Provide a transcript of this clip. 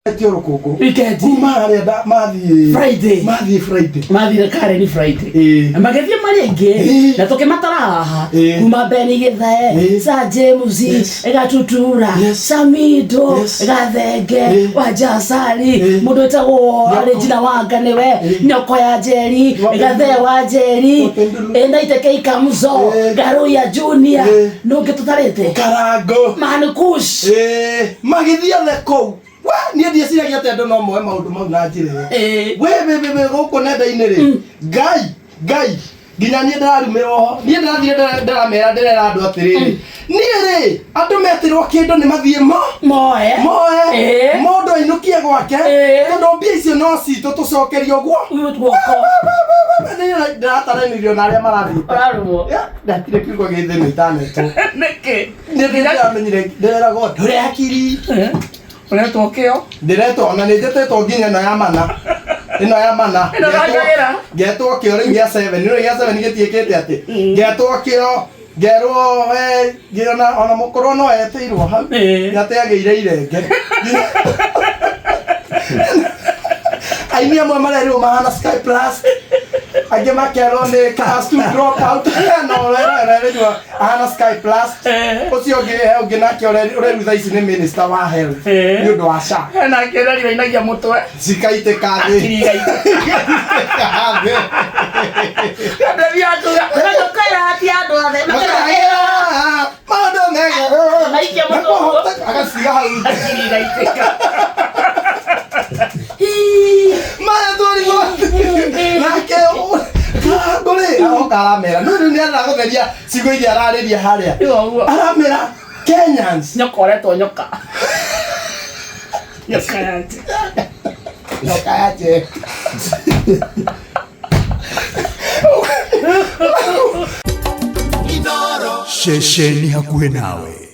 Etio rũkũngũ. Weekend. Kuma harĩa mathiĩ Friday. Mathiĩ Friday. Mathire Karen Friday. Ĩĩ. Na magĩthiĩ marĩ aingĩ na tũkĩmatara haha kuma Beni Gĩthae, Sir James, Gatutura, Samido, Gathenge, Wanjasari, mũndũ wĩtagwo Regina Wanga nĩwe, Nyoko ya Njeri, Gathee wa Njeri, Naite K Kamzo, Ngaruiya Junior, nũ ũngĩ tũtarĩte? Karango. Mankush. Ĩĩ, magĩthiĩ othe kũu. We, niĩ ndieciragia atĩ andũ no moe maũndũ mau na njĩra ĩyo. We we we we gũkũ nenda-inĩ rĩ, Ngai, Ngai, nginya niĩ ndĩrarumĩrwo ho. Niĩ ndĩrathiĩ ndĩramera ndĩrera andũ atĩrĩrĩ, niĩ rĩ, andũ metĩrwo kĩndũ nĩ mathiĩ mo Moe. moe Ĩĩ. mũndũ ainũkie gwake tondũ mbia icio no citũ tũcokerio guo Guoko. Niĩ ndĩrataranĩrio na arĩa marathiĩte. Ũrarumwo. Ya, ndatirĩ kiugo gĩ thĩ itanetwo. Nĩkĩ? Nĩ ndĩramenyire ndĩreragwo ndũrĩ hakiri. Ũretwo kĩo. Ndĩretwo ona nĩ njĩtĩtwo nginya ĩno ya mana. Ĩno ya mana. Ĩno rangagĩra. Ngetwo kĩo rĩu gĩa 7. Rĩu gĩa 7 gĩtiĩkĩte atĩ. Ngetwo kĩo ngerwo we ona ona mũkũrũ no etĩirwo hau. Nĩ atĩ agĩire irenge. Aini amwe marerirwo mahana Sky Plus. Angĩ makerwo nĩ class 2 drop out. No ũrerirwo ahana Sky Plus. Ũcio ũngĩ he ũngĩ nake ũrerirwo thaa ici nĩ minister wa health. Nĩ ũndũ wa SHA. Hena angĩ ũrerirwo ainagia mũtwe. Cikaitĩka thĩ. Akiri igaitĩka. Thĩ. Ndĩthiaga kuga, "Ndũkwĩra ti andũ othe, makeragĩra." Maũndũ mega. Maikia mũtwe ũguo. Agaciga hau. Akiri igaitĩka. Maya twarigwo. Nake Karango rĩ aroka aramera. No rĩu nĩ aragũtheria ciugo iria ararĩria harĩa. Ũguo. Aramera Kenyans. Nyoka ũretwo nyoka. Nyoka ya nje. Nyoka ya nje. Ceceni hakuhĩ nawe.